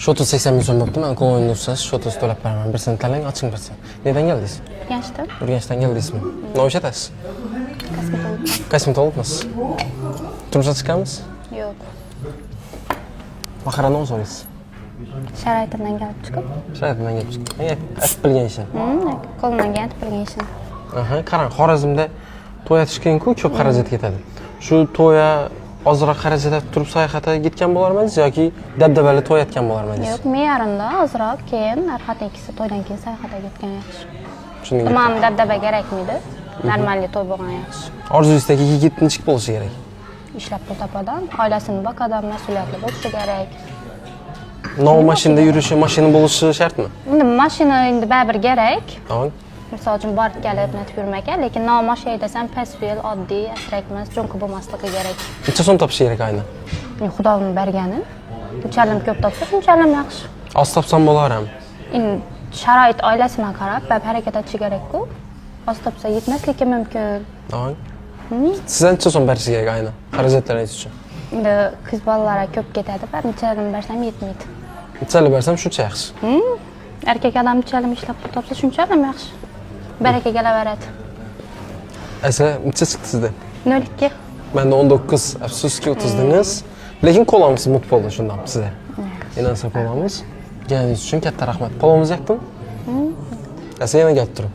Счёт 80 ming so'm bo'pti. Men kolonni ursangiz, счёт to'lab beraman. Birsini tanlang, oching birsini. Nerdan keldingiz? Urganchdan. Urganchdan keldingizmi? Nima ishlatasiz? Kosmetolog. Kosmetologmisiz? Turmushga chiqqanmisiz? Yo'q. Mahrani nima so'raysiz? Sharoitimdan kelib chiqib. Sharoitidan kelib chiqib. Aytib bilgan ishim. Qo'limdan kelgan bilgan ishim. Aha, qarang, Xorazmda to'y atish qiyin-ku, ko'p xarajat ketadi. Shu to'ya ozroq xarajat etib turib sayohatga ketgan bo'larmidingiz yoki dabdabali to'y atgan bo'larmidingiz? Yo'q, me'yorimda ozroq, keyin har ikkisi to'ydan keyin sayohatga ketgan yaxshi. Shunday. Tamam, dabdaba kerakmidi? Нормальный to'y bo'lgan yaxshi. Orzungizdagi yigit nechik bo'lishi kerak? Ishlab pul topadi, oilasini boqadi, mas'uliyatli bo'lishi kerak. Nov mashinada yurishi, mashina bo'lishi shartmi? Endi mashina endi baribir kerak. Tamam. Misol uchun borib kelib netib yurmagan, lekin nov mashina haydasam past fe'l, oddiy, asrak emas, jo'nqi bo'lmasligi kerak. Necha so'm topishi kerak oyna? Xudoning bergani. Unchalim ko'p topsa, shunchalim yaxshi. Oz topsam bo'lar ham. Endi sharoit oilasiga qarab baribir harakat etishi kerak-ku. Oz topsa yetmasligi mumkin. Tamam. Sizdan necha so'm berishi kerak oyna? Xarajatlaringiz uchun. Endi qiz bolalarga ko'p ketadi, baribir nechalim bersam yetmaydi. Nechalik bersam shuncha yaxshi. Erkak odam nechalim ishlab pul topsa shunchalim yaxshi. Baraka kelaveradi. Asa necha chiqdi sizda? 0,2. Menda 19, afsuski 30dingiz. Lekin kolamiz mut bo'ldi shundan sizga. Yana kolamiz. Kelganingiz uchun katta rahmat. Palovimiz yoqdimi? Asa yana kelib turing.